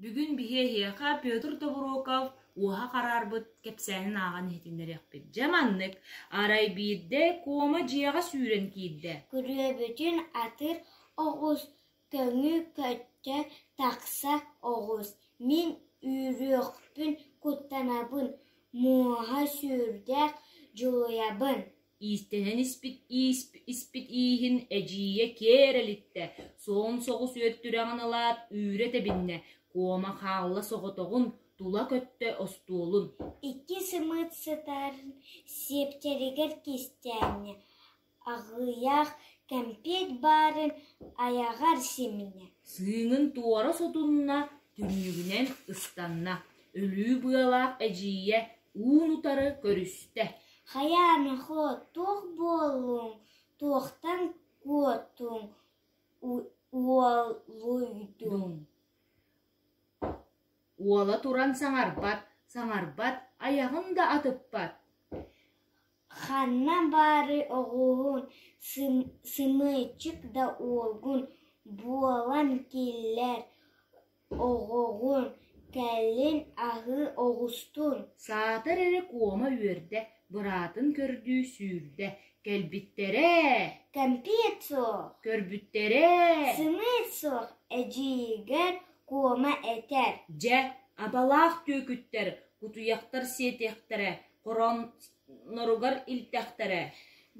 Бүгүн биһи эһиэхэ Петр Тобуроков уоһа хараарбыт кэпсээнин ааҕан иһитиннэриэхпит. Дьэ маннык, арай биирдэ Куома дьиэҕэ сүүрэн киирдэ. Күрүөбүтүн атыр оҕус көҥү көттө тахса оҕус, мин үүрүөхпүн куттанабын, муоһа сүрдээх дьулуйабын Иистэнэн испит иис испит ииһин эдьиийэ киэр элиттэ, суон соҕус үөттүрэҕин ылаат үүрэ тэбиннэ, Куома хаалла соҕотоҕун, тула көттө остуолун. Икки сымыыт сытарын сиэптэригэр кистээннэ, аҕыйах кэмпиэт баарын айаҕар симнэ. Сыыҥын туора сотунна, түннүгүнэн ыстанна, өлүү быалаах эдьиийэ уун-утары көрүстэ. Хайа, нохоо, туох буоллуҥ, туохтан куоттуҥ, уолуйдуҥ? Уола туран саҥарбат, саҥарбат, айаҕын да атыппат. Ханна баарый оҕуһун, сымыычык да уолгун буолан киллэр оҕоҕун, кэлин аһыы оҕустун Саатар эрэ Куома үөрдэ, быраатын көрдүү сүүрдэ, кэлбиттэрэ Кэмпиэт суох, көрбүттэрэ сымыыт суох эдьиийигэр Куома этэр: Дьэ, абалаах түөкүттэр, кутуйахтар сиэтиэхтэрэ, хороонноругар илтэхтэрэ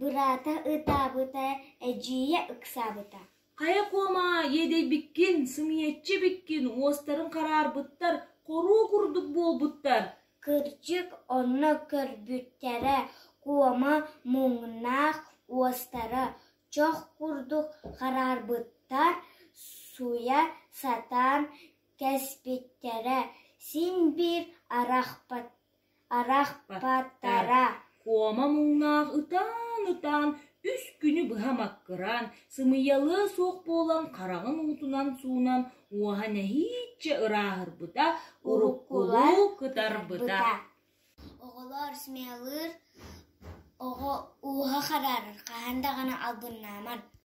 Быраата ытаабыта, эдьиийэ ыксаабыта Хайа Куома, иэдэйбиккин, сымыйаччы эбиккин, уостарын хараарбыттар, хоруу курдук буолбуттар Кырдьык онно көрбүттэрэ Куома муҥнаах уостара чох курдук хараарбыттар, суйа сатаан кэспиттэрэ, син биир арахпаттара. Куома муҥнаах ытаан-ытаан үс күнү быһа маккыраан, сымыйалыа суох буолан хараҕын уутунан суунан уоһа нэһииччэ ырааһырбыта, уруккулуу кытарбыта. Оҕолоор, смелыыр оҕо ууһа хараарар, хаһан даҕаны албыннааман.